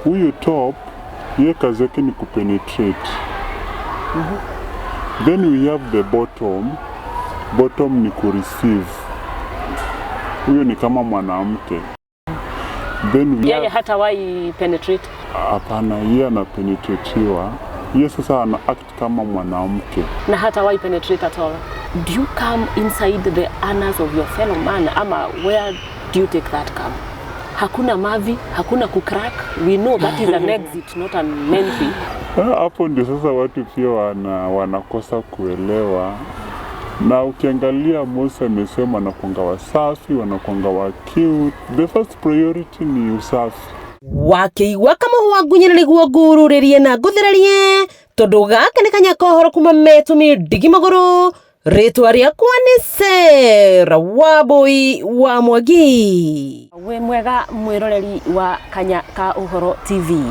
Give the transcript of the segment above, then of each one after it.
Huyu top, ye kazi yake ni kupenetrate. Then we have the bottom. Bottom ni kureceive. Huyo ni kama mwanamke. Then we Yeye have, hatawahi penetrate. Hapana, yeye anapenetratiwa. Yeye sasa ana act kama mwanamke. Na hatawahi penetrate at all. Do you come inside the anus of your fellow man, ama where do you take that come? Hakuna mavi, hakuna kucrack. We know that is an exit, not an entry. Hapo ndio sasa watu pia wanakosa kuelewa. Na ukiangalia Mose amesema wanakuanga wasafi, wanakuanga wa cute. The first priority ni usafi. Wakĩigua kamũhwa ngunyĩra nĩguo ngururĩrie na ngũthererie tondũ gaka nĩ kanya kohoro kuma metũmi ndigi magũrũ. Rĩtwa rĩakwa nĩ Sarah Wambui wa Mwangi. Wĩ mwega mwĩroreri wa Kanya ka Ũhoro TV.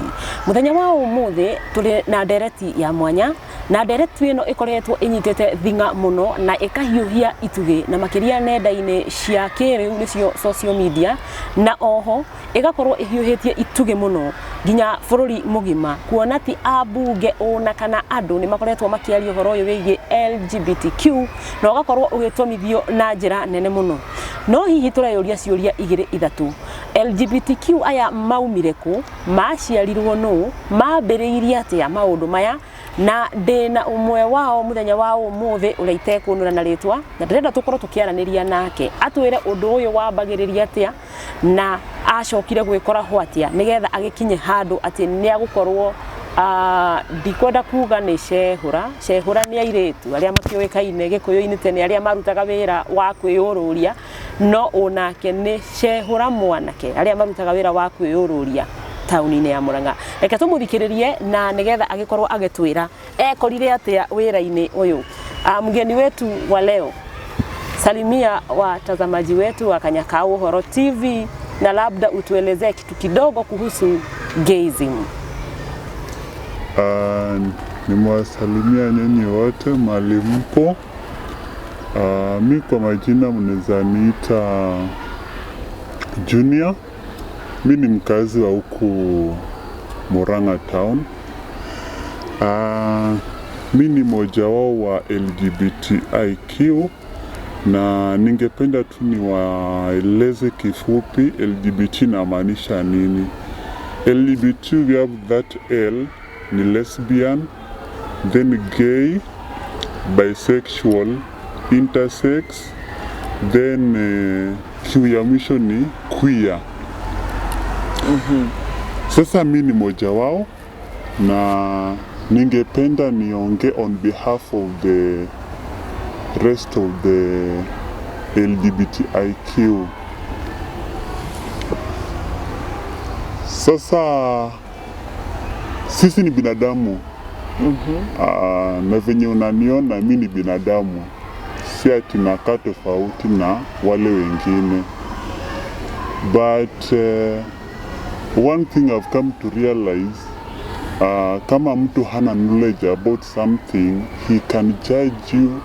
Mũthenya wa ũmũthĩ tũrĩ na ndereti ya mwanya, na ndereti ĩno ĩkoretwo ĩnyitĩte thing'a mũno na ĩkahiũhia itugĩ na makĩria nenda-inĩ cia kĩrĩu, nĩcio social media, na oho ĩgakorwo ĩhiũhĩtie itugĩ mũno nginya bũrũri mũgima, kuona ti ambunge ona kana andũ nĩ makoretwo makĩaria ũhoro ũyũ wĩgiĩ LGBTQ na ũgakorwo ũgĩtũmithio na njĩra nene mũno. No hihi tũreyũria ciũria igĩrĩ ithatũ: LGBTQ aya maumire kũ? Maciarirwo nũ? Mambĩrĩirie atĩa maũndũ maya? Na ndĩna ũmwe wao mũthenya wa ũmũthĩ ũrĩa itekũnũra na rĩtwa, na ndĩrenda tũkorwo tũkĩaranĩria nake atwĩre ũndũ ũyũ wambagĩrĩria atĩa na acokire gwĩkora ho atĩa nĩgetha agĩkinye handũ atĩ nĩ agũkorwo, ndikwenda kuga nĩ cehũra. Cehũra nĩ airĩtu arĩa makĩũĩkaine gĩkũyũ-inĩ tene, arĩa marutaga wĩra wa kwĩyũrũria, no onake nĩ cehũra mwanake, arĩa marutaga wĩra wa kwĩyũrũria taũni-inĩ ya Murang'a. Reke tũmũthikĩrĩrie na nĩgetha agĩkorwo agĩtwĩra ekorire atĩa wĩra-inĩ ũyũ. Mgeni wetu wa leo, salimia watazamaji wetu wa Kanya ka Ũhoro TV na labda utuelezee kitu kidogo kuhusu gayism. Nimewasalimia nyinyi wote mahali mpo. Mi kwa majina mnaweza niita Junior. Mi ni mkazi wa huku Murang'a town. Mi ni mmoja wao wa LGBTIQ na ningependa tu niwaeleze kifupi LGBT inamaanisha nini. LGBT, we have that L ni lesbian, then gay, bisexual, intersex, then Q ya mwisho ni queer. Sasa mi ni mmoja wao na ningependa niongee on behalf of the rest of the LGBTIQ. Sasa sisi ni binadamu. Na venye unaniona, mi ni binadamu, si ati nakaa tofauti na wale wengine, but one thing I've come to realize, kama mtu hana knowledge about something, he can judge you,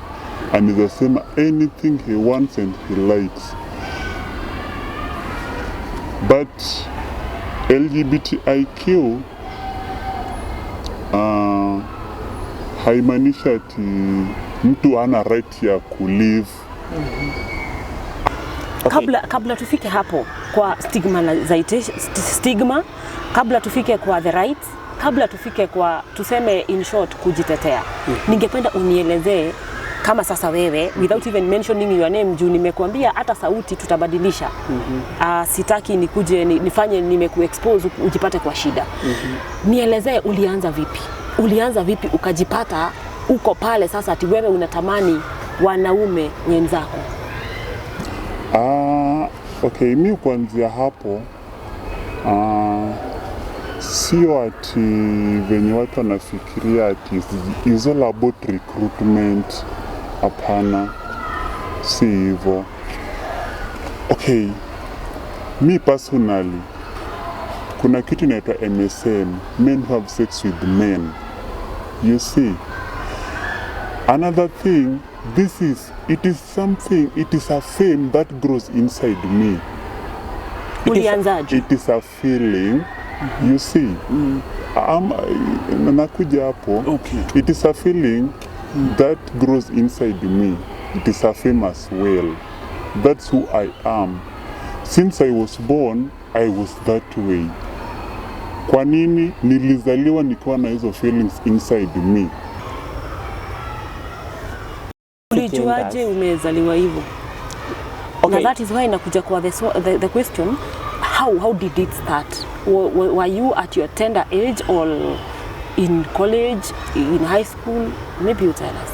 anaweza sema anything he wants and he likes. But LGBTIQ haimaanishi ati mtu hana right ya kulive. Okay. Kabla tufike hapo kwa stigmatization, stigma, kabla tufike kwa the rights, kabla tufike kwa, tuseme in short, kujitetea, ningependa unielezee kama sasa wewe, without even mentioning your name, juu nimekuambia hata sauti tutabadilisha. Sitaki nikuje nifanye nimekuexpose ujipate kwa shida. Nielezee ulianza vipi? Ulianza vipi ukajipata uko pale sasa ati wewe unatamani wanaume wenzako? Okay, mi kuanzia hapo, sio ati venye watu wanafikiria ati is all about recruitment. Hapana, si hivyo. Okay, mi personally, kuna kitu inaitwa MSM, men who have sex with men. You see, another thing, this is it is something, it is a fame that grows inside me. Ulianzaje? It is a feeling. You see, nakuja hapo. It is a feeling that grows inside me. It is a famous well. That's who I am. Since I was born, I was that way. Kwa nini nilizaliwa nikiwa na hizo feelings inside me? Ulijuaje umezaliwa hivyo? Na that is why nakuja kwa the question, how did it start? Were you at your tender age or in college, in high school? Maybe you tell us.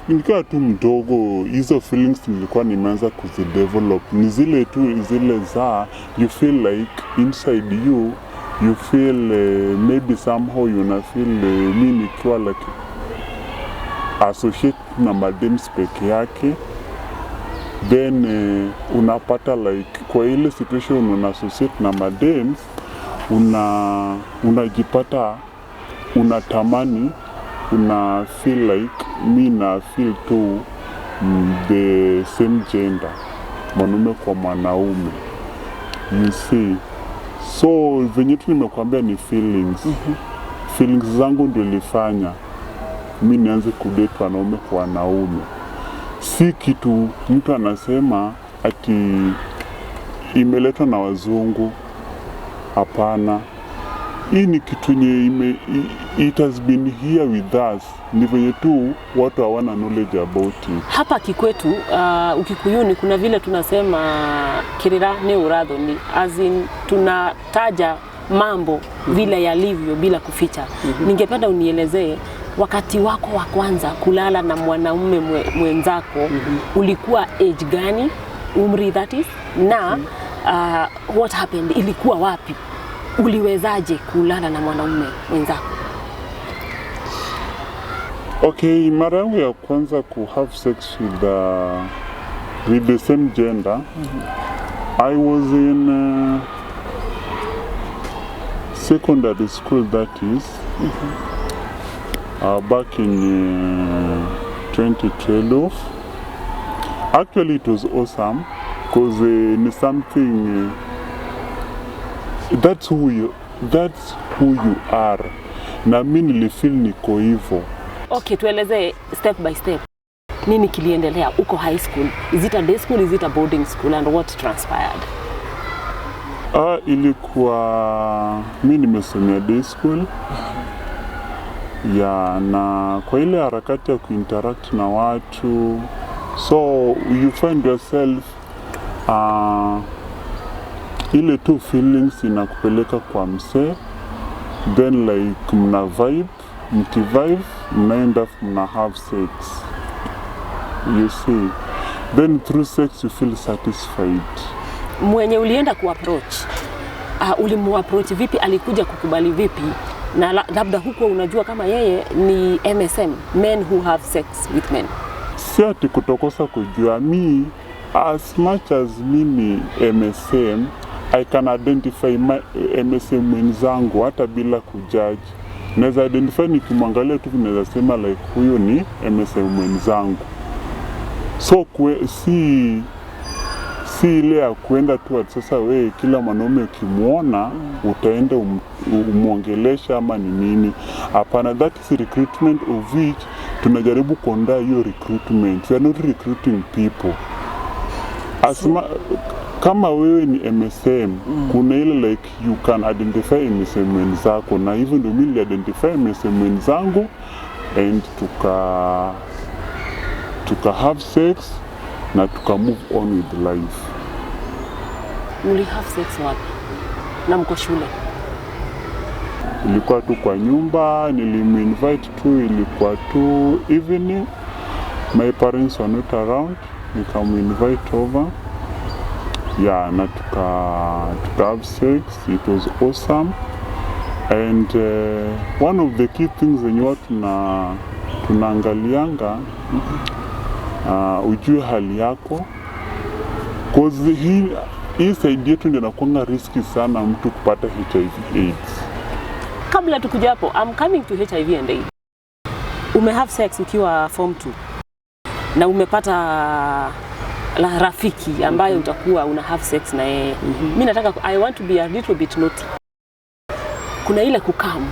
Nikiwa tu mdogo, hizo feelings nilikuwa nimeanza kuzidevelop. Ni zile tu zile za you feel like inside you, you feel maybe somehow you una feel mi nikiwa like associate na madems peke yake, then unapata like kwa ile situation una associate na madems, unajipata unatamani, una feel like mi na feel tu the same gender, mwanaume kwa mwanaume, you see. So venye tu nimekuambia ni feelings. Feelings zangu ndio ilifanya mi nianze kudate wanaume kwa wanaume. Si kitu mtu anasema ati imeletwa na wazungu. Hapana, hii ni kitu yenye it has been here with us, ni venye tu watu hawana knowledge about it. Hapa kikwetu, Ukikuyuni, kuna vile tunasema kirira ni urathoni, as in tunataja mambo vile yalivyo bila kuficha. Ningependa unielezee wakati wako wa kwanza kulala na mwanaume mwenzako ulikuwa age gani, umri that is, na what happened, ilikuwa wapi, uliwezaje kulala na mwanaume mwenzako? Okay, mara yangu ya kwanza ku have sex with the same gender, I was in secondary school, that is back in 2012. Actually, it was awesome because ni something that's who you are, na mi nilifeel niko hivyo. Okay, tuelezee step by step. Nini kiliendelea uko high school? Is it a day school? Is it a boarding school? And what transpired? Ah, ilikuwa mi nimesomea day school ya, na kwa ile harakati ya kuinteract na watu, so you find yourself ile tu feelings inakupeleka kwa msee, then like mna vibe, mkivibe mnaenda mna have sex, you see. Then through sex you feel satisfied. Mwenye ulienda kuapproach, ulimuapproach vipi? Alikuja kukubali vipi? Na labda huko unajua kama yeye ni MSM, men who have sex with men. Si ati kutokosa kujua. Mi, as much as mimi MSM, I can identify my MSM mwenzangu hata bila kujudge. Naweza identify nikimwangalia tu, naweza sema like huyu ni MSM mwenzangu. So si ile ya kuenda tu ati sasa we kila mwanaume ukimwona utaenda umwongelesha ama ni nini. Hapana, that is recruitment, of which tunajaribu kuondoa hiyo recruitment. We are not recruiting people. Kama wewe ni MSM, kuna ile like you can identify MSM mwenzako, na hivyo ndio mimi nili-identify MSM mwenzangu and tuka have sex na tuka move on with life. Muli have sex wapi? Na mko shule? Ilikuwa tu kwa nyumba, nilimuinvite tu, ilikuwa tu evening, my parents were not around, nikamuinvite over, yeah, na tuka have sex. It was awesome and one of the key things zenye watu tunaangalianga, ujue hali yako, 'cause hii side yetu ndio inakuanga risky sana mtu kupata HIV AIDS. Kabla tukuja hapo, I'm coming to HIV and AIDS. Ume have sex ukiwa form 2 na umepata la rafiki ambaye utakuwa una have sex na yeye. Mi nataka, I want to be a little bit naughty. Kuna ile kucome.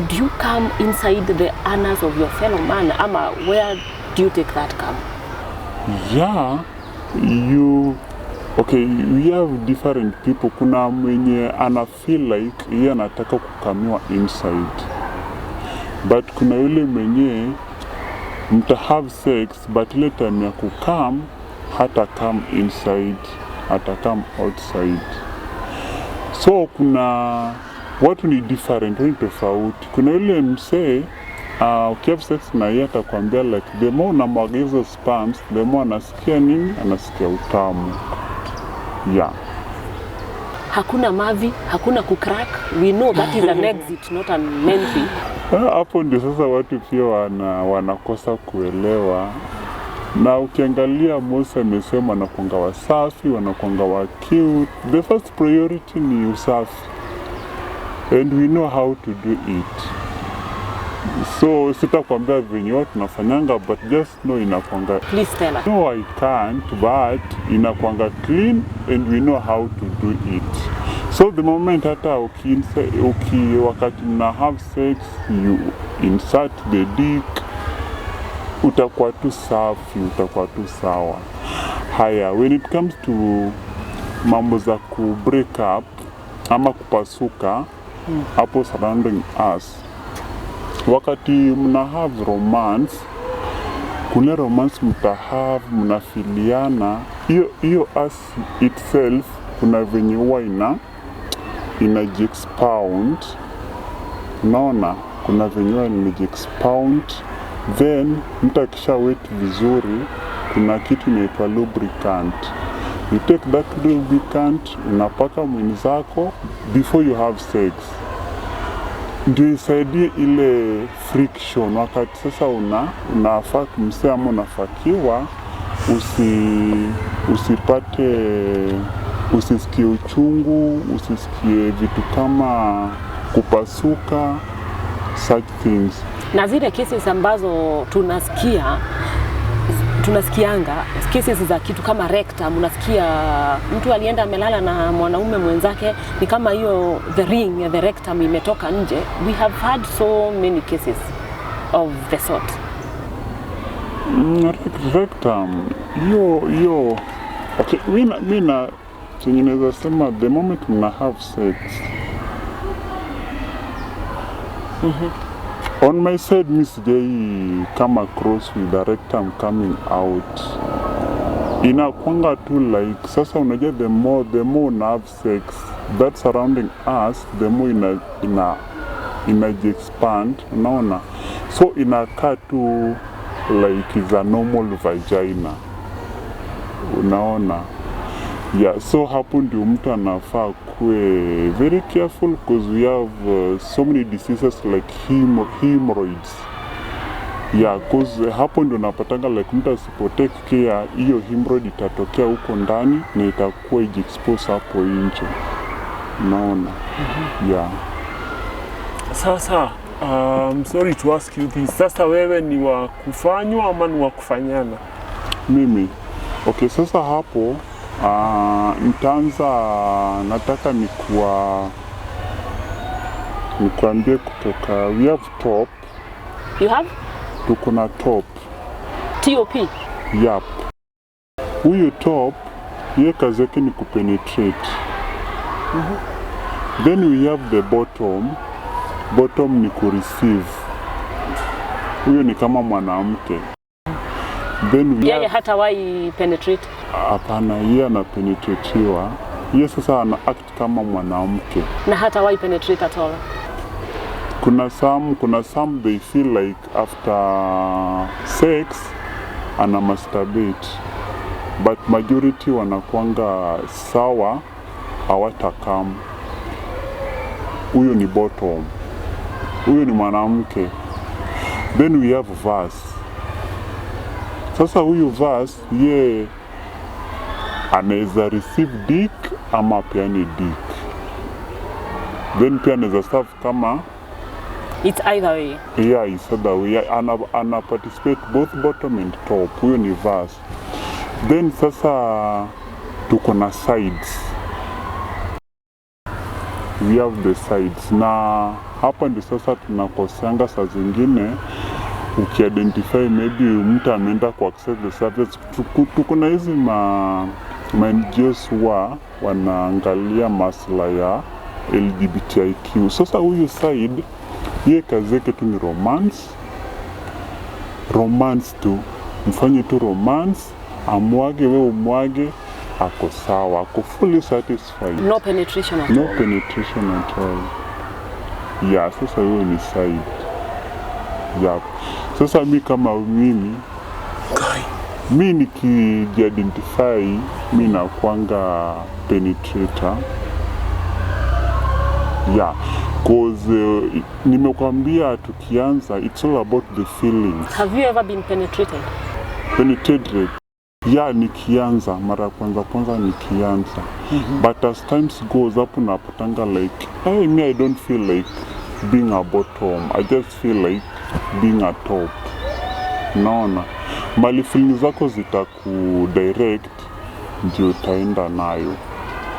Do you come inside the anus of your fellow man, ama where do you take that cum? Yeah, you okay, we have different people. Kuna mwenye ana feel like yeye anataka kukamiwa inside, but kuna yule mwenye mta have sex, but ile time ya kucome hata come inside, ata come outside. So kuna watu ni different, ni tofauti. Kuna yule msee, ukihave sex na yeye atakwambia like the more unamwaga hizo sperms, the more anasikia nini, anasikia utamu, yeah. Hakuna mavi, hakuna kucrack. We know that is an exit, not an entry. Ah, hapo ndio sasa watu pia wanakosa kuelewa, na ukiangalia Mose amesema wanakuanga wasafi, wanakuanga wa cute. The first priority ni usafi and we know how to do it, so sitakwambia venye watu tunafanyanga, but just know inakwanga Please tell us. No, I can't, but inakwanga clean and we know how to do it. So the moment hata uki wakati mna have sex, you insert the dick, utakuwa tu safi, utakuwa tu sawa. Haya, when it comes to mambo za ku break up ama kupasuka hapo surrounding us, wakati mna have romance, kuna romance mtahave, mnafiliana, hiyo hiyo ass itself kuna venye huwa inajiexpound, unaona, kuna venye huwa inajiexpound. Then mtu akisha wet vizuri, kuna kitu inaitwa lubricant. You take that lubricant, unapaka mwenzako before you have sex, ndio isaidie ile friction wakati sasa unafuck msee ama unafuckiwa, usipate, usisikie uchungu, usisikie vitu kama kupasuka, such things. Na zile cases ambazo tunasikianga cases za kitu kama rectum, unasikia mtu alienda amelala na mwanaume mwenzake, ni kama hiyo the ring ya the rectum imetoka nje. We have had so many cases of the sort. Rectum hiyo hiyo, okay, mi na chenye naweza sema, the moment mna have sex, on my side mi sijai come across with a rectum coming out. Inakwanga tu like sasa unajua the more una have sex, that surrounding ass, the more inajiexpand, unaona, so inakaa tu like is a normal vagina, unaona. Yeah, so hapo ndio mtu anafaa kuwe very careful because we have so many diseases like hemorrhoids. Yeah, cause hapo ndio napatanga like mtu asipo take care, hiyo hemorrhoid itatokea huko ndani na itakuwa ijiexpose hapo nje, unaona, yeah. Sasa sorry to ask you this. Sasa wewe ni wa kufanywa ama ni wa kufanyana? Mimi, okay, sasa hapo nitaanza, nataka nikuambie kutoka, we have top. You have Tuko na top. TOP. Yep. Huyu top, ye kazi yake ni kupenetrate. Then we have the bottom. Bottom ni kureceive. Huyo ni kama mwanamke. Then we Yeye have, hatawahi penetrate. Hapana, yeye anapenetratiwa. Ye sasa ana act kama mwanamke. Na hatawahi penetrate at all. Kuna some they feel like after sex ana masturbate, but majority wanakwanga sawa, hawatakam. Huyo ni bottom, huyo ni mwanamke. Then we have verse. Sasa huyu verse, ye anaweza receive dick ama apeane dick, then pia anaweza serve kama It's either way. Yeah, is either way. Ana participate both bottom and top. Huyo ni verse. Then sasa tuko na sides. We have the sides, na hapa ndio sasa tunakoseanga saa zingine ukiidentify maybe mtu ameenda ku access the service. Tuko na hizi ma NGOs wa wanaangalia maslahi ya LGBTIQ. Sasa huyu side, ye kazi yake tu ni romance, romance tu, mfanye tu romance, amwage, we umwage, ako sawa, ako fully satisfied. No penetration at No all. Penetration at all. Yeah, sasa hiyo ni side. Yeah. Sasa mi kama mimi, mi nikijiidentify, mi nakwanga penetrator. Yeah. 'Cause nimekwambia tukianza, it's all about the feelings. Have you ever been penetrated? Penetrated. Yeah, nikianza mara ya kwanza kwanza nikianza, but as times goes, hapo napatanga like, hey, me, I don't feel like being a bottom, I just feel like being a top. Naona mali feelings zako zitaku direct ndio utaenda nayo.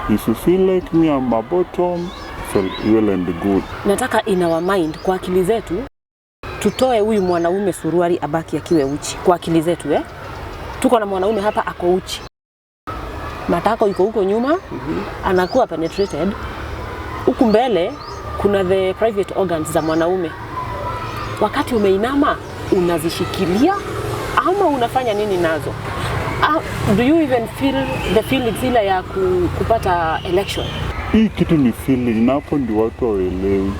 If you feel like me, I'm a bottom, feel well and good. Nataka in our mind, kwa akili zetu, tutoe huyu mwanaume suruali abaki akiwe uchi. Kwa akili zetu, eh? Tuko na mwanaume hapa ako uchi, matako iko huko nyuma, anakuwa penetrated. Huku mbele kuna the private organs za mwanaume. Wakati umeinama, unazishikilia ama unafanya nini nazo? Do you even feel the feelings ile ya kupata erection? Hii kitu ni feeling, na hapo ndio watu hawaelewi.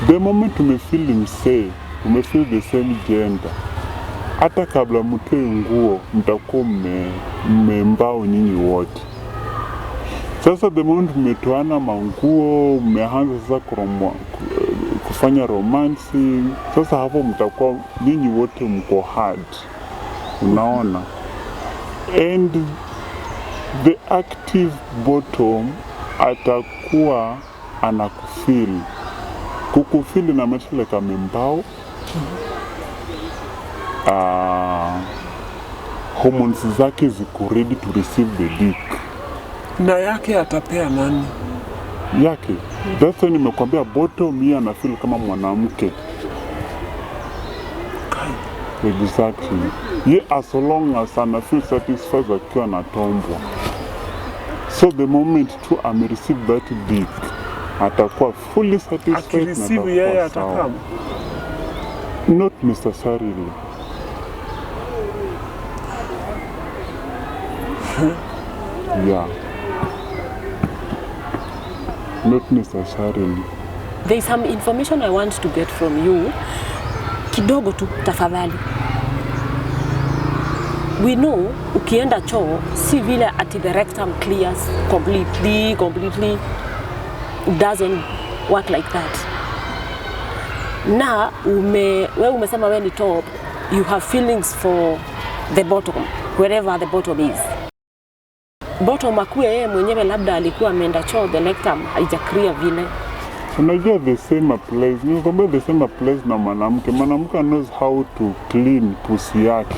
The moment umefeel msee, umefeel the same gender, hata kabla mtoe nguo mtakuwa mmembao nyinyi wote. Sasa the moment mmetoana manguo, mmeanza sasa kufanya romancing, sasa hapo mtakuwa nyinyi wote mko hard, unaona? And the active bottom atakuwa anakufeel, kukufeel na maisha like amembao, hormones zake ziko ready to receive the dick. Na yake atapea nani? Yake. That's why nimekwambia bottom hii anafeel kama mwanamke. Kai. Exactly. Ye as long as ana feel satisfied akiwa anatombwa, so the moment tu ame receive that dick, atakuwa fully satisfied na Akireceive yeye atakuwa sawa. Atakam. Not necessarily. Yeah. Not necessarily. There is some information I want to get from you. Kidogo tu tafadhali. We know ukienda choo si vile ati the rectum clears completely, completely. It doesn't work like that. Na we umesema we ni top, you have feelings for the bottom, wherever the bottom is. Bottom akuwe yeye mwenyewe labda alikuwa ameenda choo, the rectum haija clear vile. Unajua the same applies. Nikwambia the same applies na mwanamke. Mwanamke knows how to clean pussy yake.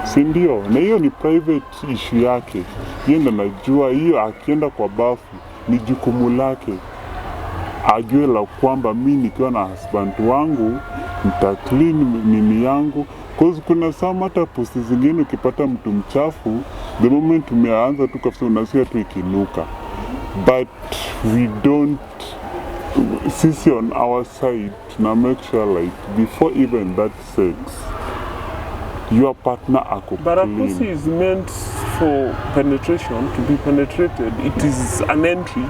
Si ndio? Na hiyo ni private issue yake. Yeye ndo anajua hiyo, akienda kwa bafu ni jukumu lake. Ajue la kwamba mi nikiwa na husband wangu nita clean nini yangu. 'Cause kuna some hata pussy zingine ukipata mtu mchafu, the moment umeanza tu kabisa unasikia tu ikinuka. But we don't, sisi on our side tuna make sure like before even that sex, your partner ako But a pussy clean. Is meant for penetration, to be penetrated. It is an entry.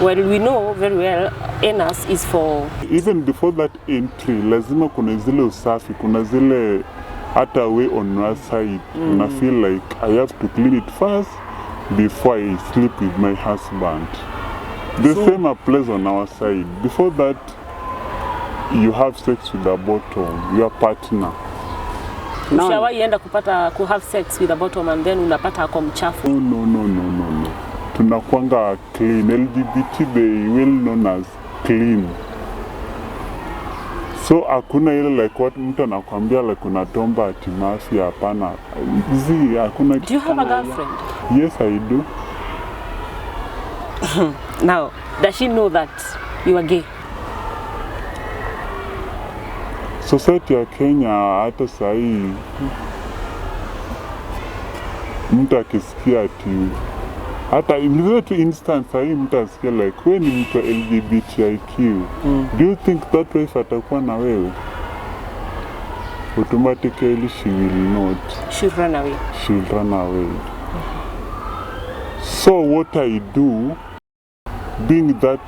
Well, we know very well anus is for Even before that entry, lazima kuna zile usafi, kuna zile hata we on your side una feel like I have to clean it first before I sleep with my husband. The same applies on our side. Before that you have sex with the bottom, your partner. Ushawahi enda kupata ku have sex with a bottom and then unapata ako mchafu? No, no, no, no, no, no. Tunakwanga clean. LGBT, they well known as clean. So hakuna ile like what mtu anakwambia like unatomba ati mafia, hapana. Zi, hakuna Do you have a kitu kama hiyo. girlfriend? Yes, I do. Now, does she know that you are gay? Society ya Kenya hata sahii mtu akisikia ati, hata nilizo tu instant, sahii mtu asikia like we ni mtu wa LGBTIQ, do you think that wife atakuwa na wewe? Automatically she will not. She'll run away. She will run away. So what I do, being that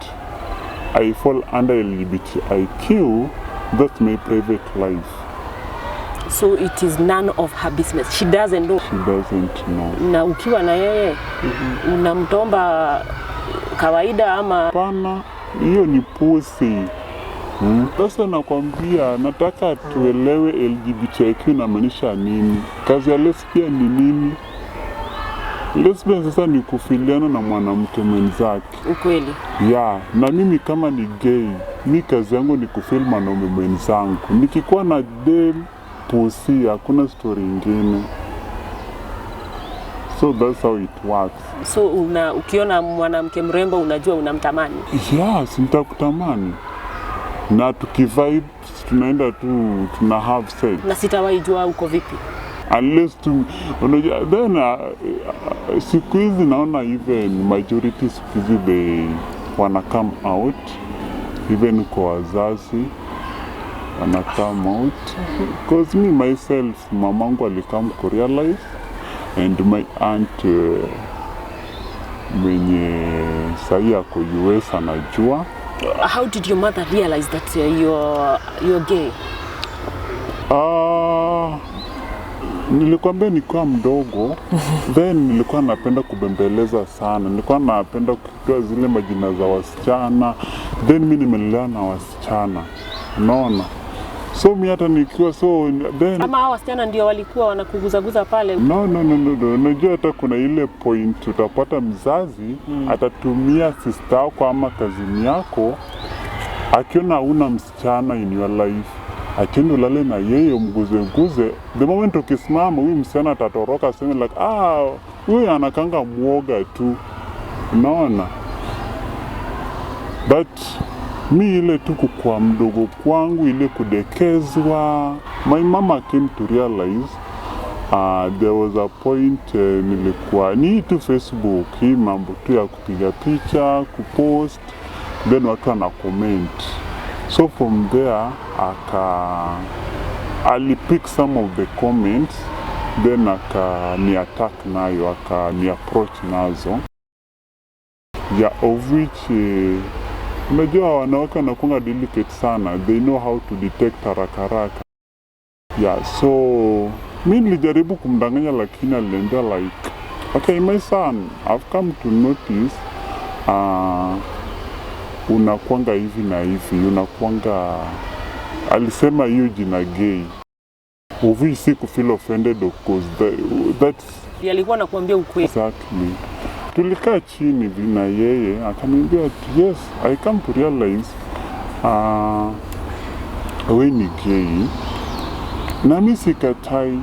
I fall under LGBTIQ, that's my private life. So it is none of her business. She doesn't know. She doesn't know. Na ukiwa na yeye, unamtomba kawaida ama? Hapana, hiyo ni pussy. Sasa nakwambia, nataka tuelewe LGBTIQ inamaanisha nini, kazi ya lesbian ni nini. Lesbian sasa ni kufiliana na mwanamke mwenzake. Ukweli. Ya, na mimi kama ni gay, mi kazi yangu ni kufeel mwanaume mwenzangu. Nikikuwa na dem, pussy, hakuna story ingine. So that's how it works. So ukiona mwanamke mrembo unajua unamtamani. Yes, nitakutamani. Na tukivibe tunaenda tu tuna have sex. Na sitawahi jua uko vipi. Unless tu unajua then siku hizi naona even majority siku hizi they wana come out, even kwa wazazi wana come out, because me myself, mamangu alicome kurealize and my aunt, mwenye sahii ako US, anajua. How did your mother realize that you're gay? Ah, nilikwambia nikiwa mdogo, then nilikuwa napenda kubembeleza sana, nilikuwa napenda kutoa zile majina za wasichana. Then mi nimelelewa na wasichana, unaona, so mi hata nikiwa, so then Ama hao wasichana ndio walikuwa wanakuguzaguza pale? No, no, no, no, no. Unajua hata kuna ile point utapata mzazi atatumia sister yako ama cousin yako, akiona una msichana in your life, akienda ulale na yeye, umguze guze. The moment ukisimama, huyu msichana atatoroka, aseme like, "Ah, huyu anakanga mwoga tu," unaona. But mi ile tu kukua mdogo kwangu, ile kudekezwa, my mama came to realize. There was a point, nilikuwa ni tu Facebook, hii mambo tu ya kupiga picha, kupost, then watu wana comment. So from there aka alipick some of the comments, then aka ni attack nayo, aka ni approach nazo, ya of which, unajua wanawake wanakuanga delicate sana, they know how to detect haraka haraka. Yeah, so mi nilijaribu kumdanganya, lakini aliniambia like, "Okay, my son, I've come to notice unakwanga hivi na hivi, unakwanga," alisema hiyo jina gay, of which si kufeel offended, of course, that's Ndiye alikuwa anakuambia ukweli. Exactly. Tulikaa chini hivi na yeye akaniambia ati, "Yes, I come to realize we ni gay, na mi sikatai,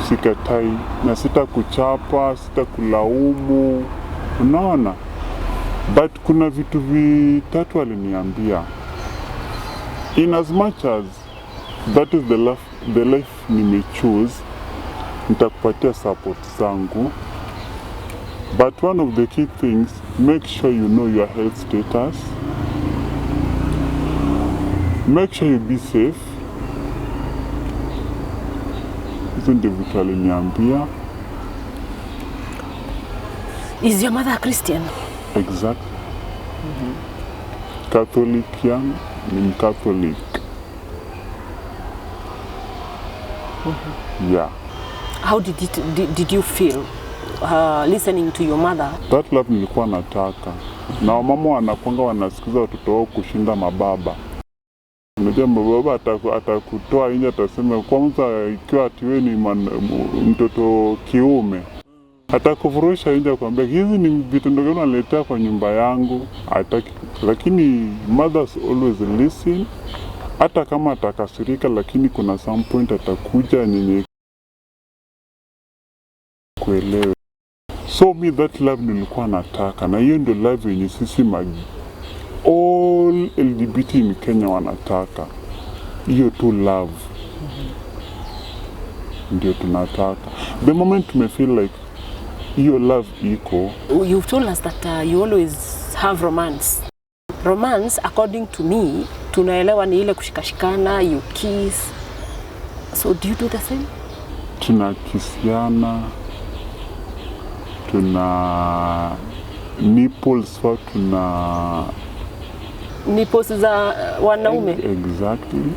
sikatai na sitakuchapa, sitakulaumu, unaona, but kuna vitu vitatu," aliniambia. "In as much as that is the life nimechoose, nitakupatia support zangu, but one of the key things, make sure you know your health status, make sure you be safe." Hizo ndio vitu aliniambia. Is your mother a Christian? Exactly. Catholic, young, ni Mcatholic. Yeah. How did you feel listening to your mother? That love nilikuwa nataka, na wamama wanakwanga wanasikiza watoto wao kushinda mababa. Unajua mababa atakutoa nje, atasema kwanza, ikiwa ati wewe ni mtoto kiume, atakufurusha nje, akwambia, "Hizi ni vitendo gani unaletea kwa nyumba yangu?" Hataki, lakini mothers always listen, hata kama atakasirika, lakini kuna some point atakuja nyenye kuelewe. So me, that love nilikuwa nataka, na hiyo ndio love yenye sisi all LGBT in Kenya wanataka. Hiyo tu love ndio tunataka. The moment tumefeel like hiyo love iko. You've told us that you always have romance. Romance, according to me, tunaelewa ni ile kushikashikana, you kiss. So do you do the same? Tunakisiana, tuna nipples wa tuna Nipples za wanaume. Exactly.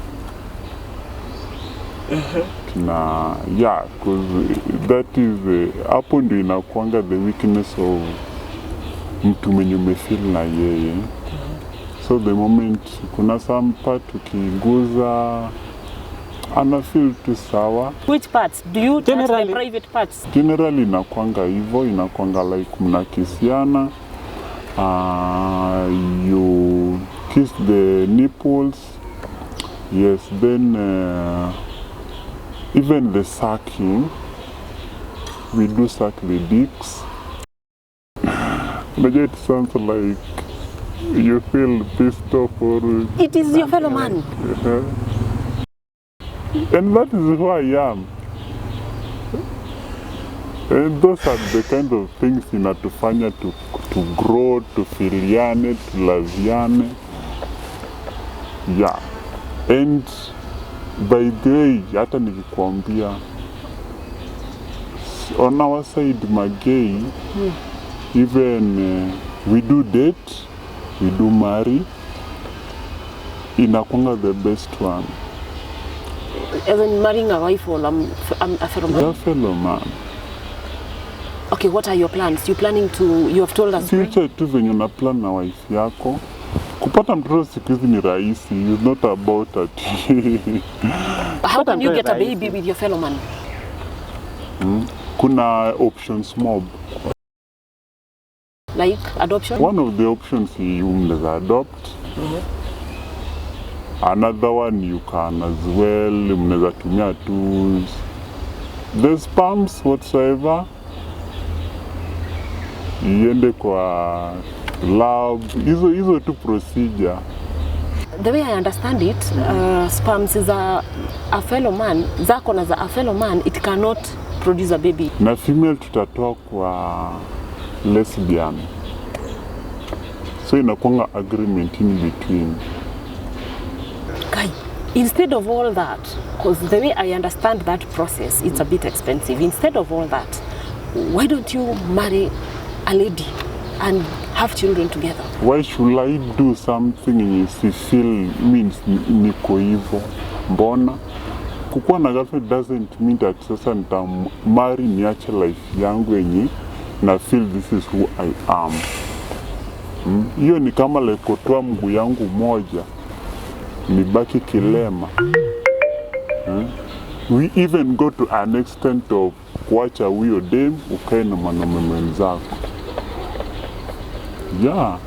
Tuna, yeah, 'cause that is hapo ndio inakuanga the weakness of mtu mwenye umefeel na yeye. So the moment kuna some part ukiguza, ana feel tu sawa. Which parts? Do you touch the Generally- private parts? Generally inakwanga hivyo, inakwanga like mnakisiana, you kiss the nipples, yes, then even the sucking, we do suck the dicks. Unajua, it sounds like you feel pissed off or It is your fellow man. And that is who I am. And those are the kind of things inatufanya to grow, tufiliane, tulaviane. Yeah. And by the way, hata nikikwambia, on our side magay, even we do date, we do marry, inakwanga the best one. As in marrying a wife or a fellow man? The fellow man. Okay, what are your plans? You planning to, you have told us. Future tu venye una plan na wife yako. Kupata mtoto siku hizi ni rahisi, it's not about ati How can you mtoto get a rahisi. Baby with your fellow man? Kuna options mob. Like adoption? One of the options you mnaweza adopt. Another one, you can as well, mnaweza tumia tu the sperms whatsoever, iende kwa lab, hizo hizo tu procedure. The way I understand it, sperms za a fellow man, zako na za a fellow man, it cannot produce a baby. Na female tutatoa kwa lesbian, so inakuanga agreement in between. Guy, instead of all that, because the way I understand that process, it's a bit expensive. Instead of all that, why don't you marry a lady and have children together? Why should I do something yenye si feel means niko hivo? Mbona kukuwa na girlfriend doesn't mean that sasa nitammarry niache life yangu yenye na feel this is who I am. Hiyo ni kama like kutoa mguu yangu moja nibaki kilema. We even go to an extent of kuacha huyo dem ukae na mwanaume mwenzako, yeah.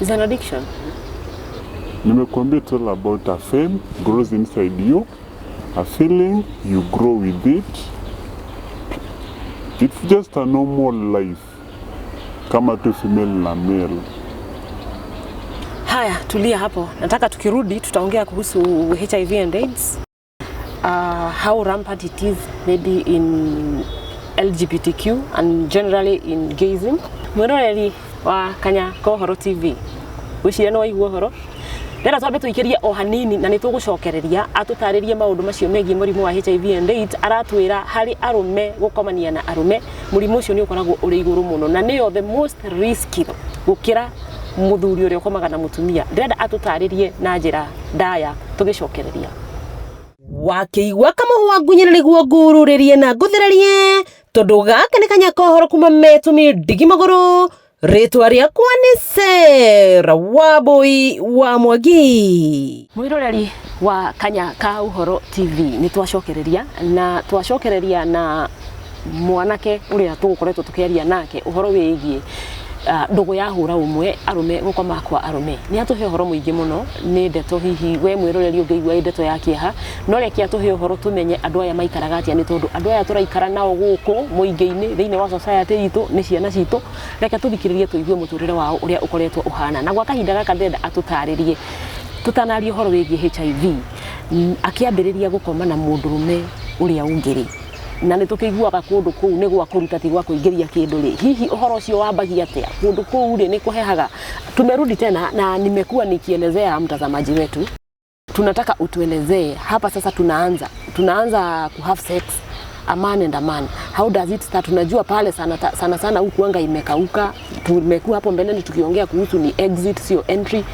It's an addiction. Nimekuambia, it's all about a fame grows inside you, a feeling you grow with it. It's just a normal life kama tu female na male. Haya, tulia hapo. Nataka tukirudi tutaongea kuhusu HIV and AIDS. How rampant it is maybe in LGBTQ and generally in gayism. Mwiroreri wa Kanya Kohoro TV, gwĩciria nĩ waigua ũhoro. Ndĩrenda twambe tũikĩrie o hanini na nĩ tũgũcokereria atũtarĩrie maũndũ macio megiĩ mũrimũ wa HIV and AIDS. Aratwĩra harĩ arũme gũkomania na arũme, mũrimũ ũcio nĩ ũkoragwo ũrĩ igũrũ mũno na nĩyo the most risky gũkĩra mũthuri ũrĩa ũkomaga na mũtumia. Ndĩrenda atũtarĩrie na njĩra ndaya tũgĩcokereria. Wakĩigua kamũhwa ngunyĩra nĩguo ngururĩrie na ngũthererie, tondũ gaka nĩ kanya kohoro kuma metũmi ndigi magũrũ. Rĩtwa rĩakwa nĩ Sera Wambui wa Mwangi. Mwiroreri wa Kanya ka Ũhoro TV, nĩ twacokereria na twacokereria na mwanake ũrĩa tũgũkoretwo tũkĩaria nake ũhoro wĩgiĩ Ndũgũ ya hũra ũmwe arũme gũkoma kwa arũme nĩ atũhe ũhoro mũingĩ mũno. Nĩ ndeto hihi we mwĩroreri ũngĩigua ĩ ndeto ya kĩeha, no reke atũhe ũhoro tũmenye andũ aya maikaraga atĩa, nĩ tondũ andũ aya tũraikara nao gũkũ mũingĩ-inĩ thĩinĩ wa society itũ nĩ ciana citũ. Reke tũthikĩrĩrie tũigue mũtũrĩre wao ũrĩa ũkoretwo ũhana, na gwa kahinda gaka ndĩrenda atũtarĩrie tũtanaria ũhoro wĩgiĩ HIV, akĩambĩrĩria gũkoma na mũndũrũme ũrĩa ũngĩ rĩ, na nĩ tũkĩiguaga kũndũ kũu nĩ gwa kũruta ti gwa kũingĩria kĩndũ rĩ, hihi ũhoro ũcio wambagia atĩa kũndũ kũu rĩ, nĩ kũhehaga? Tumerudi tena na nimekuwa nikielezea mtazamaji wetu, tunataka utuelezee hapa sasa. Tunaanza ku have sex, a man and a man, how does it start? Tunajua pale sana sana sana huku anga imekauka. Tumekuwa hapo mbeleni tukiongea kuhusu ni exit sio entry.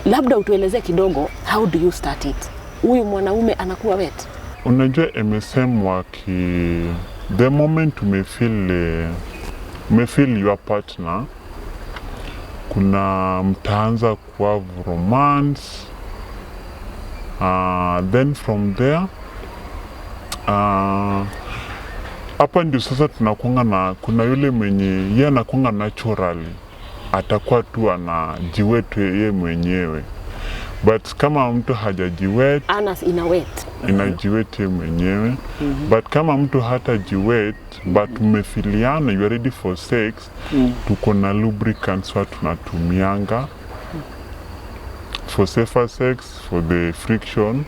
Labda utuelezee kidogo, how do you start it? Huyu mwanaume anakuwa wet? Unajua MSM waki the moment umefeel your partner, kuna mtaanza kuhave romance, then from there, hapa ndio sasa tunakuanga na kuna yule mwenye ye anakuanga naturally atakuwa tu anajiwet ye mwenyewe, but kama mtu hajajiwet, Anus ina wet. Inajiwet ye mwenyewe, but kama mtu hata jiwet but mmefiliana, you are ready for sex, tuko na lubricants wa tunatumianga for safer sex, for the friction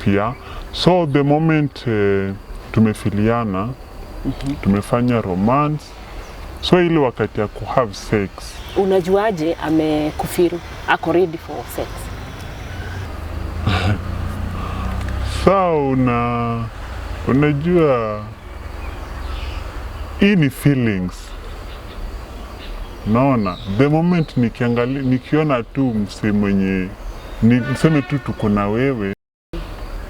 pia. So the moment tumefiliana, tumefanya romance, so ile wakati ya kuhave sex, Unajuaje amekufeel, ako ready for sex? Sa unajua hii ni feelings. Naona the moment nikiangalia, nikiona tu mse mwenye ni niseme tu tuko na wewe,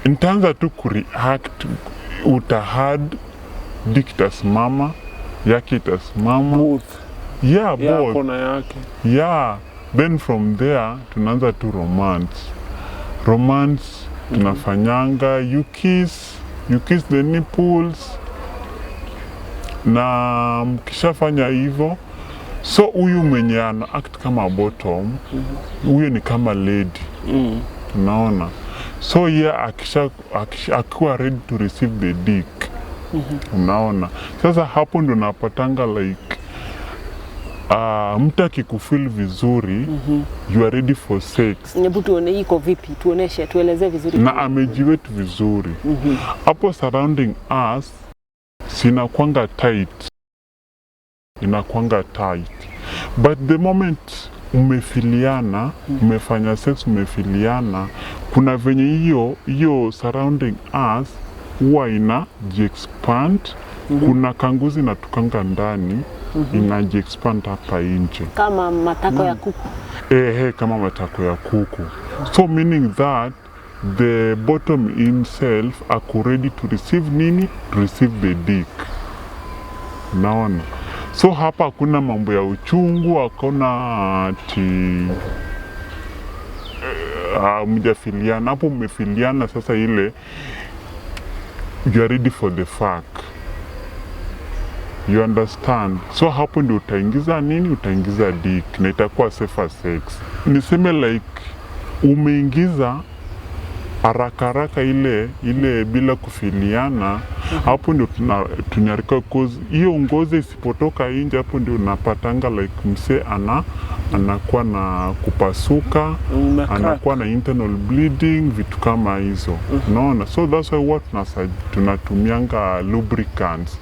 nitaanza tu kureact, utahard, dick itasimama, yake itasimama. Both. Yeah, both. Yako na yake. Yeah, then from there tunaanza tu romance, romance tunafanyanga, you kiss the nipples, na mkishafanya hivyo, so huyu mwenye ana act kama bottom, huyo ni kama lady. Unaona, so ye akisha akiwa ready to receive the dick, unaona sasa hapo ndo napatanga like mtu akikufeel vizuri, you are ready for sex. Hebu tuone iko vipi, tuoneshe, tuelezee vizuri. Na amejiwet vizuri hapo, surrounding us sinakwanga tight, inakwanga tight, but the moment umefiliana, umefanya sex, umefiliana, kuna venye hiyo hiyo surrounding us huwa ina jiexpand. Kuna kanguzi inatukanga ndani, inajiexpand hapa nje. Kama matako ya kuku. Ehe, kama matako ya kuku. So meaning that the bottom himself ako ready to receive nini? To receive the dick. Naona, so hapa hakuna mambo ya uchungu, hakuna ati mjafiliana. Hapo mmefiliana, sasa ile you are ready for the fuck, you understand? So hapo ndio utaingiza nini? Utaingiza dick na itakuwa safer sex. Niseme like umeingiza haraka haraka ile ile bila kufiliana, hapo ndio tunarika, cause hiyo ngozi isipotoka nje, hapo ndio unapatanga like msee anakuwa na kupasuka, Una crack. Anakuwa na internal bleeding, vitu kama hizo, unaona? So that's why what tunatumianga lubricants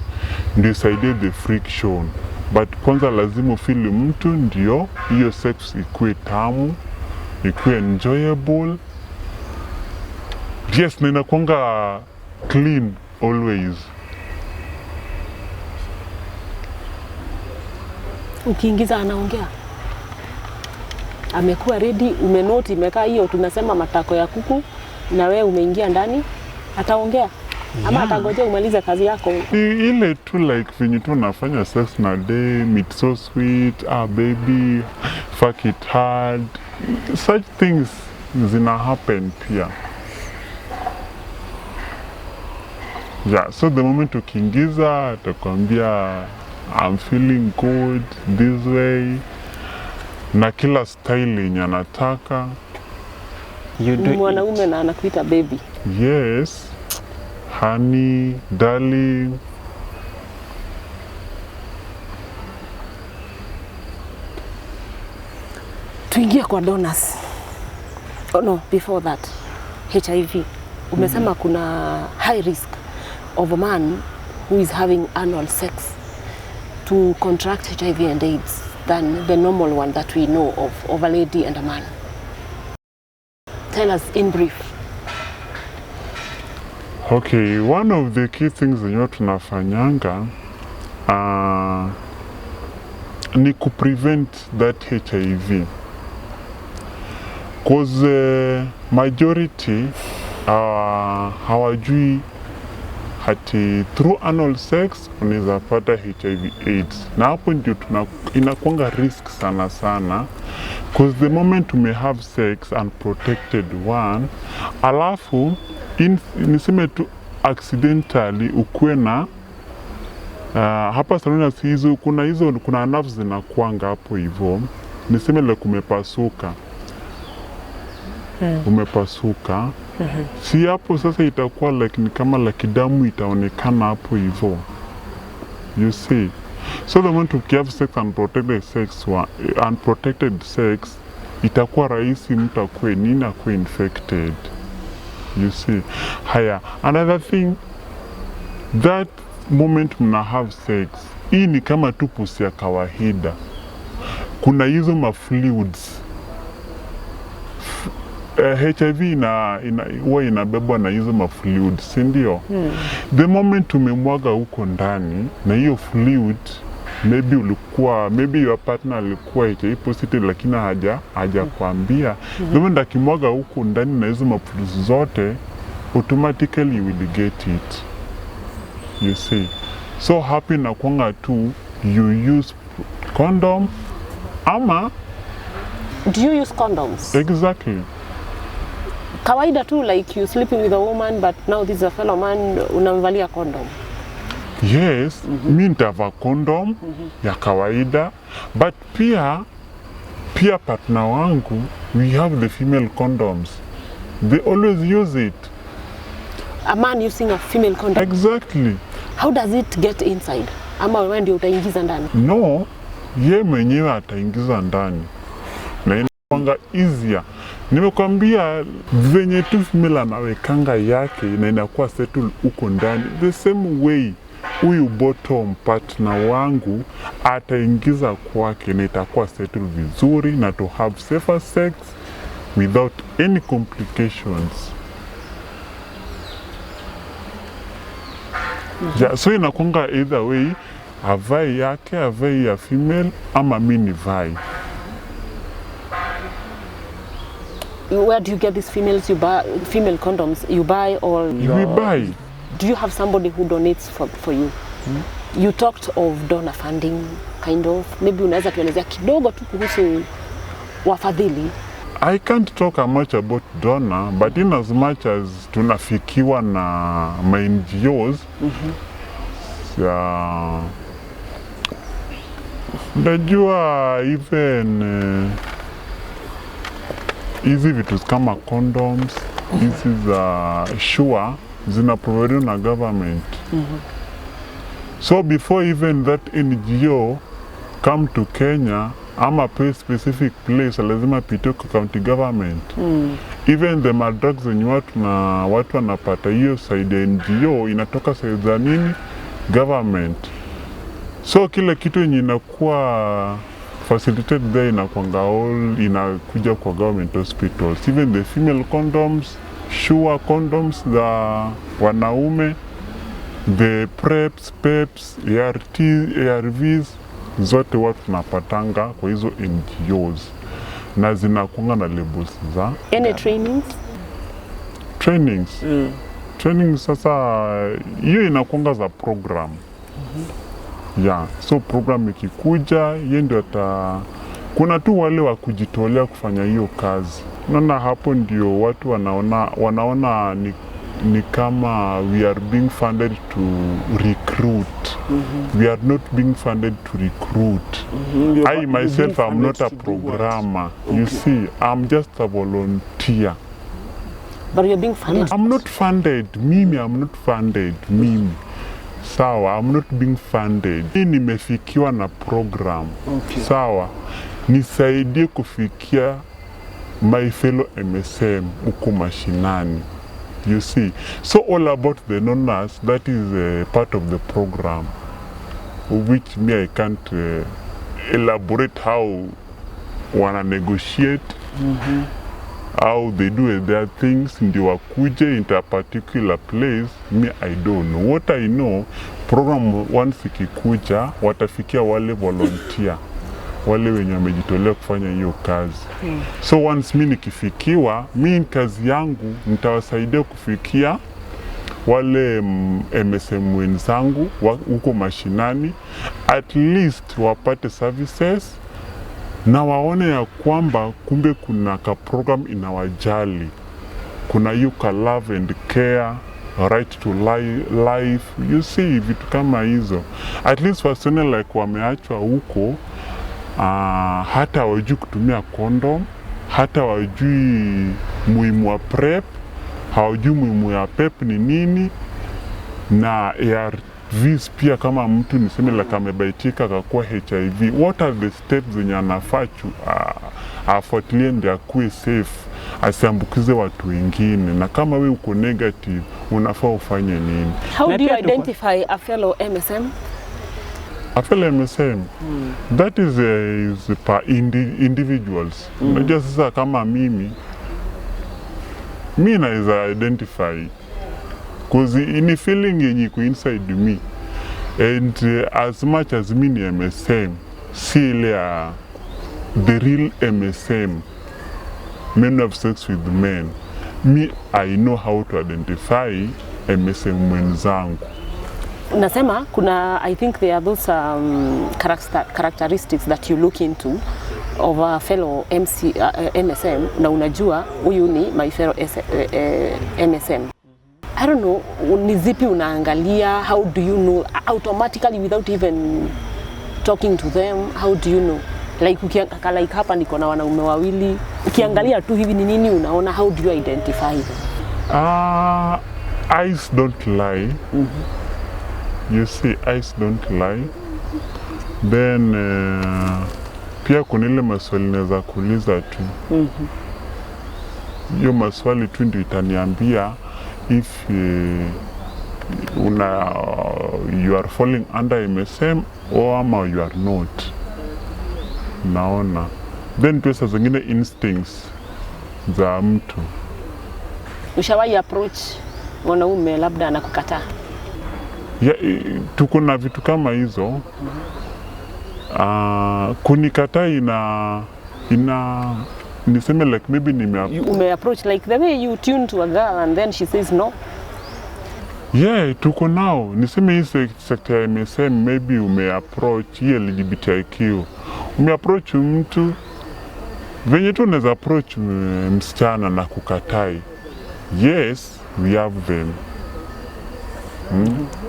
ndio isaidie the friction, but kwanza lazima ufeel mtu ndio hiyo sex ikuwe tamu, ikuwe enjoyable. Yes, na inakuanga clean always. Ukiingiza anaongea, amekuwa ready, umenoti imekaa hiyo, tunasema matako ya kuku, na wewe umeingia ndani, ataongea ama atangojea umalize kazi yako? Ni ile tu like venye tu unafanya sex na dem, it's so sweet, ah baby, fuck it hard, such things zina happen pia. Yeah, so the moment ukiingiza atakwambia, "I'm feeling good this way." Na kila style yenye anataka. You do Mwanaume it. na anakuita baby. Yes, honey, darling. Tuingie kwa donors. Oh no, before that, HIV. Umesema kuna high risk of a man who is having anal sex to contract HIV and AIDS than the normal one that we know of a lady and a man. Tell us in brief. Okay, one of the key things zenye tunafanyanga ni kuprevent that HIV, cause majority hawajui hati through anal sex unaweza pata HIV AIDS, na hapo ndio inakuanga risk sana sana, cause the moment ume have sex unprotected one, alafu niseme tu accidentally ukuwe na hapa saluni hizo kuna hizo kuna nerves zinakuanga hapo hivyo, niseme like umepasuka, umepasuka, si hapo sasa itakuwa like ni kama like damu itaonekana hapo hivyo, you see. So the moment ukihave sex unprotected sex, unprotected sex itakuwa rahisi mtu akuwe nini, akuwe infected, you see. Haya, another thing, that moment mna have sex, hii ni kama tu pusi ya kawaida, kuna hizo ma fluids. HIV huwa inabebwa na hizo ma fluids, si ndio? The moment umemwaga huko ndani na hiyo fluid, maybe ulikuwa, maybe your partner alikuwa HIV positive lakini hajakwambia. The moment akimwaga huko ndani na hizo ma fluids zote, automatically you will get it, you see. So happy inakuanga tu you use condom ama Do you use condoms? Exactly. Kawaida tu, like you sleeping with a woman but now this is a fellow man, unamvalia condom. Yes, mi nitavaa condom ya kawaida, but pia partner wangu, we have the female condoms. They always use it. A man using a female condom. Exactly. How does it get inside? Ama wewe ndio utaingiza ndani? No, ye mwenyewe ataingiza ndani na inakuanga easier. Nimekwambia venye tu female anawekanga yake na inakuwa settle huko ndani, the same way huyu bottom partner wangu ataingiza kwake na itakuwa settle vizuri na to have safer sex without any complications. Yeah, so inakuanga either way, avai yake, avai ya female, ama mi nivai. Where do you get these females you buy, female condoms you buy, or We buy. Do you have somebody who donates for you? You talked of donor funding kind of. Maybe unaweza tuelezea kidogo tu kuhusu wafadhili. I can't talk much about donor, but in as much as tunafikiwa na ma NGOs, ya, unajua even hizi vitu kama condoms hizi za sure zina provided na government. So before even that NGO come to Kenya ama pay specific place, lazima pitie kwa county government. Even the madrugs zenye watu na watu wanapata hiyo side ya NGO inatoka side za nini, government. So kila kitu yenye inakuwa facilitated there inakuanga all inakuja kwa government hospitals, even the female condoms, sure condoms za wanaume, the preps, peps, ART, ARVs zote watu tunapatanga kwa hizo NGOs na zinakuanga na labels za Any trainings? Trainings. Training sasa hiyo inakuanga za program. Yeah, so program ikikuja ye ndio ata, kuna tu wale wa kujitolea kufanya hiyo kazi. Naona hapo ndio watu wanaona ni ni kama we are being funded to recruit. We are not being funded to recruit. I You're myself being am not funded a to do what? programmer. You see, I'm just a volunteer. But you're being funded. I'm not funded. Mimi, I'm not funded. Mimi. Sawa, I'm not being funded. Mimi nimefikiwa na program. Sawa. Nisaidie kufikia my fellow MSM huko mashinani. You see. So all about the nonnas, that is part of the program, which me I can't elaborate how wana negotiate, how they do their things ndio wakuje into a particular place. Me, I don't know. What I know, program once ikikuja watafikia wale volunteer, wale wenye wamejitolea kufanya hiyo kazi. So once mi nikifikiwa, mi kazi yangu nitawasaidia kufikia wale MSM wenzangu huko mashinani, at least wapate services na waone ya kwamba kumbe kuna ka program inawajali, kuna hiyo ka love and care, right to life, you see, vitu kama hizo, at least wasione like wameachwa huko, hata hawajui kutumia condom, hata hawajui muhimu wa PrEP, hawajui muhimu ya PEP ni nini na ARVs pia. Kama mtu niseme like amebaitika akakuwa HIV, what are the steps zenye anafaa afuatilie ndio akuwe safe asiambukize watu wengine, na kama we uko negative unafaa ufanye nini? How Na do you pia tuko- identify a fellow MSM? A fellow MSM, that is per individuals. Unajua sasa kama mimi, mi naweza identify cause ni feeling yenye iko inside me and as much as mi ni MSM, si ile ya the real MSM, men have sex with men, me I know how to identify MSM mwenzangu. Nasema kuna, I think there are those characteristics that you look into of a fellow MSM na unajua huyu ni my fellow MSM. I don't know ni zipi unaangalia, how do you know automatically without even talking to them, how do you know? Like, like hapa niko na wanaume wawili, ukiangalia tu hivi ni nini unaona, how do you identify them? Eyes don't lie. You see, eyes don't lie. Then pia kuna ile maswali naweza kuuliza tu. Hiyo maswali tu ndio itaniambia if una you are falling under MSM or ama you are not. Naona. Then pia saa zingine instincts za mtu. Ushawahi approach mwanaume labda anakukataa? Ya, tuko na vitu kama hizo. Kunikataa ina niseme like maybe nime Ume approach like the way you tune to a girl and then she says no. Yeah, tuko nao. Niseme hii sekta ya MSM, maybe ume approach hii LGBTIQ, ume approach mtu venye tu unaweza approach msichana na kukatai. Yes, we have them.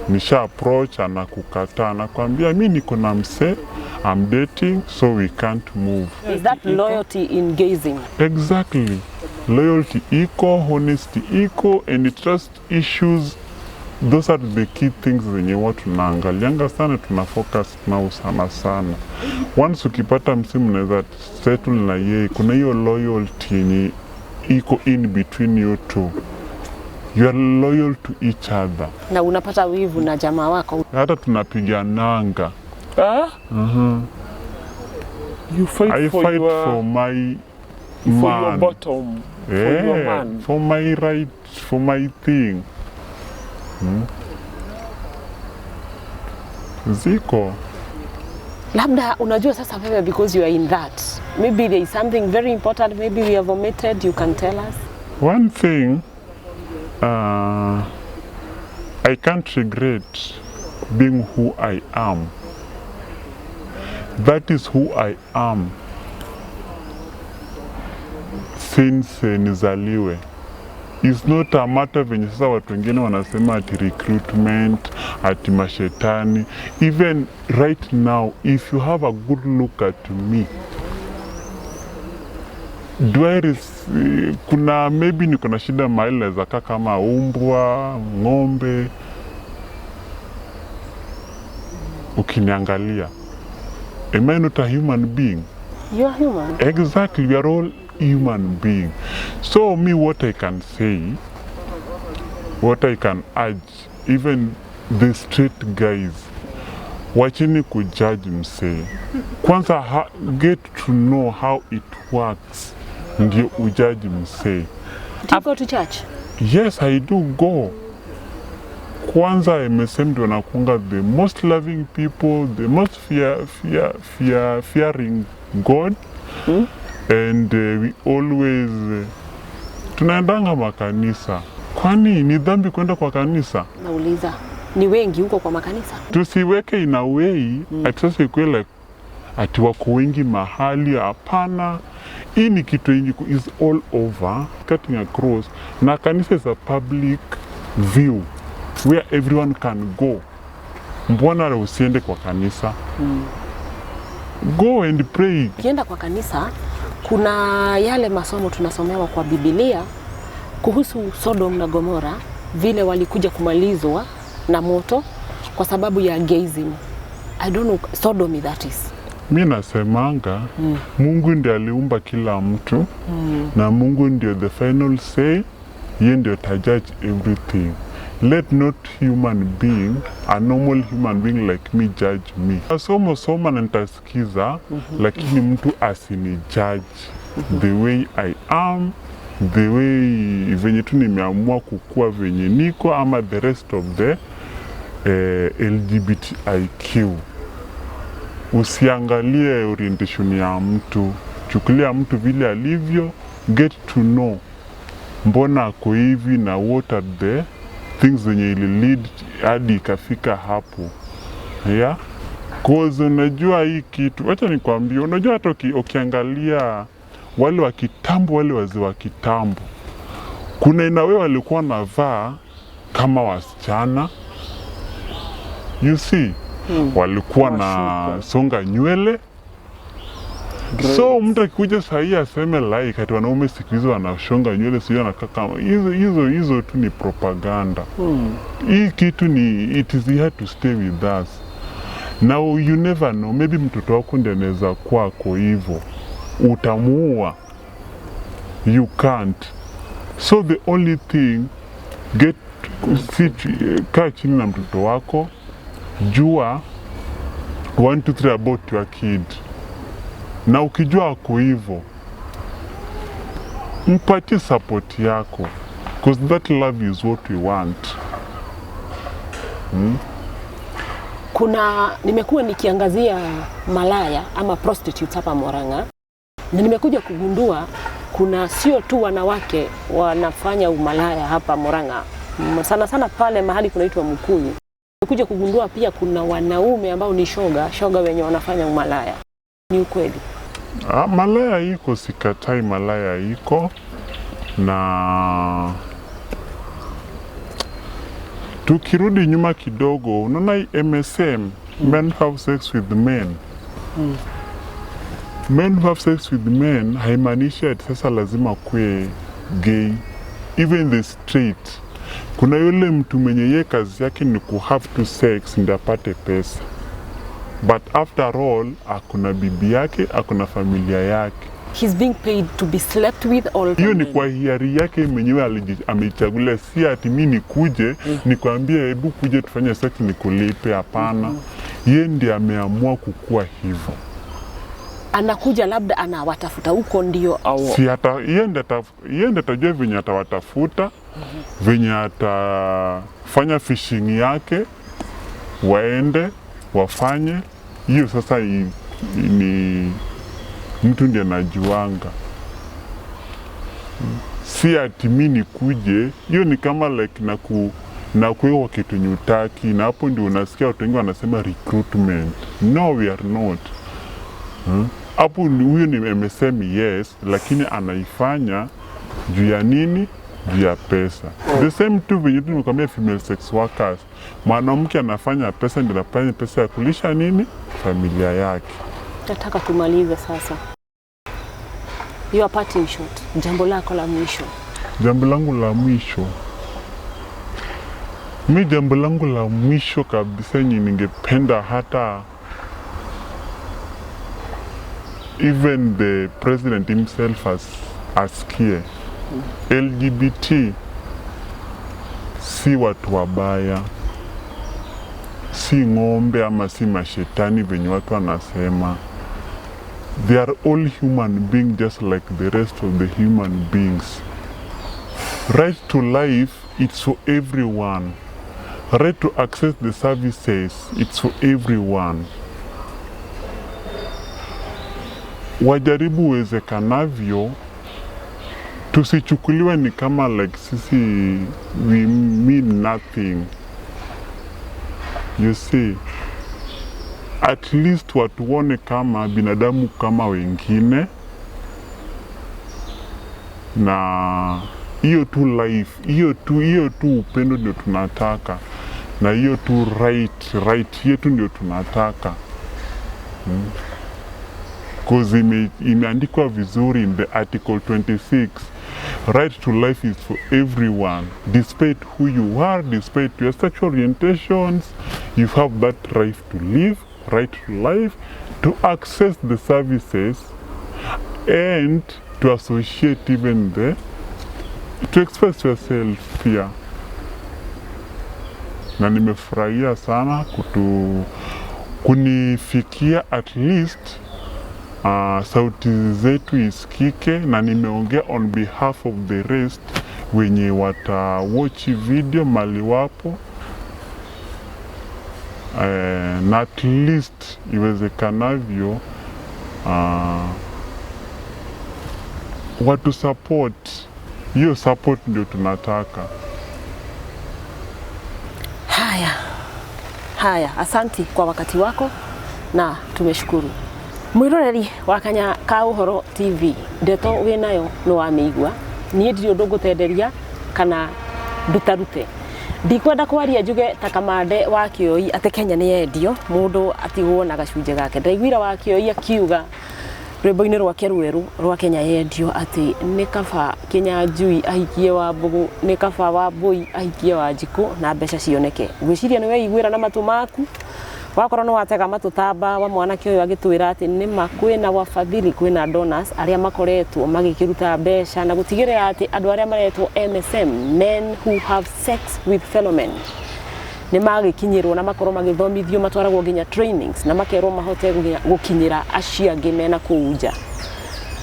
Nisha approach, anakukataa, anakwambia mi niko na msee I'm dating, so we can't move. Is that loyalty in gayism? Exactly. Loyalty iko, honesty iko, and trust issues. Those are the key things zenye watu tunaangalianga sana, tuna focus nao sana sana. Once ukipata msee mnaweza settle na yeye, kuna hiyo loyalty yenye iko in between you two. You are loyal to each other. Na unapata wivu na jamaa wako? Hata tunapigananga. Ah? You fight I for fight your, for my for your man. Bottom. For your Yeah, man. for my right, for my thing. Ziko. Labda unajua sasa wewe, because you are in that. Maybe there is something very important, maybe we have omitted, you can tell us. One thing, I can't regret being who I am. That is who I am since nizaliwe. It's not a matter venye sasa watu wengine wanasema ati recruitment, ati mashetani. Even right now, if you have a good look at me, do I kuna maybe niko na shida mahali naweza kaa kama umbwa, ng'ombe. Ukiniangalia, am I not a human being? You are human. Exactly, we are all human being. So me, what I can say, what I can urge, even the straight guys, wachini kujudge msee. Kwanza get to know how it works, ndio ujudge msee. Do you go to church? Yes, I do go. Kwanza MSM ndio nakunga the most loving people, the most fearing God. And we always tunaendanga makanisa. Kwani ni dhambi kwenda kwa kanisa? Nauliza, ni wengi huko kwa makanisa? Tusiweke in a way ati sasa ikuwe like ati wako wengi mahali. Hapana, hii ni kitu yenye is all over cutting across, na kanisa is a public view where everyone can go. Mbona usiende kwa kanisa? Go and pray. Ukienda kwa kanisa kuna yale masomo tunasomewa kwa Biblia kuhusu Sodom na Gomora, vile walikuja kumalizwa na moto kwa sababu ya gayism. I don't know, sodomy that is. Mi nasemanga Mungu ndiye aliumba kila mtu na Mungu ndio the final say, ye ndio tajudge everything. Let not human being, a normal human being like me judge me. Somo soma na nitasikiza, lakini mtu asini judge the way I am, the way venye tu nimeamua kukua venye niko, ama the rest of the LGBTIQ. Usiangalie orientation ya mtu, chukulia mtu vile alivyo, get to know mbona ako hivi na what are the things zenye ili lead hadi ikafika hapo, yeah? 'Cause unajua hii kitu, wacha nikwambie, unajua hata ukiangalia wale wa kitambo, wale wazee wa kitambo, kuna inawe walikuwa wanavaa kama wasichana, you see, walikuwa na Washuka. songa nywele. So mtu akikuja sahii aseme like ati wanaume siku hizi wanashonga nywele, sijui wanakaa kama hizo hizo hizo tu ni propaganda. Hii kitu ni it is here to stay with us. Now you never know, maybe mtoto wako ndiye anaweza kuwa ako hivyo, utamuua? You can't. So the only thing, get sit, kaa chini na mtoto wako, jua 1 2 3 about your kid, na ukijua ako hivyo, mpatie support yako, 'cause that love is what we want. Kuna nimekuwa nikiangazia malaya ama prostitutes hapa Murang'a, na nimekuja kugundua kuna sio tu wanawake wanafanya umalaya hapa Murang'a, sana sana pale mahali kunaitwa Mkuyu. Nimekuja kugundua pia kuna wanaume ambao ni shoga shoga wenye wanafanya umalaya. Ni ukweli? Ah, malaya iko, sikatai, malaya iko, na tukirudi nyuma kidogo, unaona hii MSM, men have sex with men. Men who have sex with men haimaanishi ati sasa lazima kuwe gay. Even the straight, kuna yule mtu mwenye ye kazi yake ni ku have to sex ndio apate pesa, but after all akuna bibi yake, akuna familia yake. He's being paid to be slept with all Hiyo ni kwa hiari yake mwenyewe ameichagulia, si ati mi nikuje nikwambie hebu kuje tufanye sex nikulipe. Hapana, ye ndiye ameamua kukua hivyo. Anakuja labda anawatafuta huko ndio Au Si hata yeye ndiye atajua venye atawatafuta, venye atafanya fishing yake, waende wafanye hiyo. Sasa ni mtu ndiye anajuanga, si ati mi nikuje. Hiyo ni kama like na kuwekwa kitu nyutaki, na hapo ndio unasikia watu wengi wanasema recruitment. No, we are not. Hapo huyo ni MSM, yes, lakini anaifanya juu ya nini? Juu ya pesa. The same tu venye tu nimekwambia female sex workers, mwanamke anafanya pesa ndio anafanya pesa ya kulisha nini familia yake. Nataka tumalize sasa. Your parting shot, jambo lako la mwisho. Jambo langu la mwisho, mi jambo langu la mwisho kabisa yenye ningependa hata even the president himself asikie, LGBT si watu wabaya, si ng'ombe ama si mashetani venye watu wanasema. They are all human beings just like the rest of the human beings. Right to life, it's for everyone. Right to access the services, it's for everyone. Wajaribu uwezekanavyo tusichukuliwe ni kama like sisi we mean nothing. You see, at least watuone kama binadamu kama wengine, na hiyo tu life, hiyo tu upendo ndio tunataka, na hiyo tu right yetu ndio tunataka. Cause imeandikwa vizuri in the article 26, right to life is for everyone, despite who you are, despite your sexual orientations. You have that right to live, right to life, to access the services and to associate, even the to express yourself pia. Na nimefurahia sana kunifikia, at least sauti zetu isikike, na nimeongea on behalf of the rest wenye wata watch video mali wapo, na at least iwezekanavyo watu support. Hiyo support ndio tunataka. Haya haya, asanti kwa wakati wako na tumeshukuru. Mwiroreri wa Kanya ka Ũhoro TV, ndeto wĩnayo nĩ wamĩigua. Niĩ ndirĩ ũndũ ngũtenderia kana ndutarute. Ndikwenda kwaria njuge ta kamande wa Kĩoi atĩ Kenya nĩ yendio mũndũ atigwo na gacunjĩ gake. Ndaiguire wa Kĩoi akiuga rwĩmbo-inĩ rwake rwerũ rwa Kenya yendio atĩ nĩ kaba Kĩnyanjui ahikie Wambũgũ, nĩ kaba Wambũi ahikie Wanjikũ na mbeca cioneke. Ngwĩciria nĩ weiguĩra na matũ maku. Wakorwo nĩ watega matũ tamba wa mwanake ũyũ agĩtwĩra atĩ nĩma kwĩna wafadhili, kwĩna donors arĩa makoretwo magĩkĩruta mbeca na gũtigĩrĩra atĩ andũ arĩa maretwo MSM, men who have sex with fellow men, nĩ magĩkinyĩrwo na makorwo magĩthomithio, matwaragwo nginya trainings na makerwo mahote gũkinyĩra acio angĩ mena kũu nja.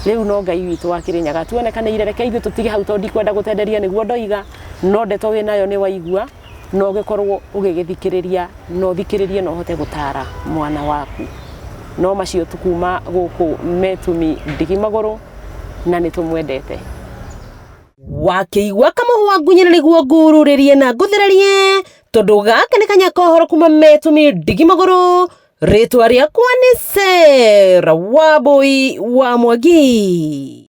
Rĩu no Ngai witũ wa Kĩrĩnyaga tuonekanĩire. Reke ithuĩ tũtige hau tondũ ndikwenda gũtenderia nĩguo ndoiga, no ndeto wĩnayo nĩ waigua, no ũgĩkorwo ũgĩgĩthikĩrĩria na ũthikĩrĩrie na ũhote gũtara mwana waku. No macio tukuma gũkũ Metumi Ndigi Magũrũ, na nĩ tũmwendete. Wakĩigua kamũhwa ngunyĩra nĩguo ngururĩrie na ngũthererie, tondũ gaka nĩ kanya kohoro kuma Metumi Ndigi Magũrũ. Rĩtwa rĩakwa nĩ Sera Wambui wa Mwangi.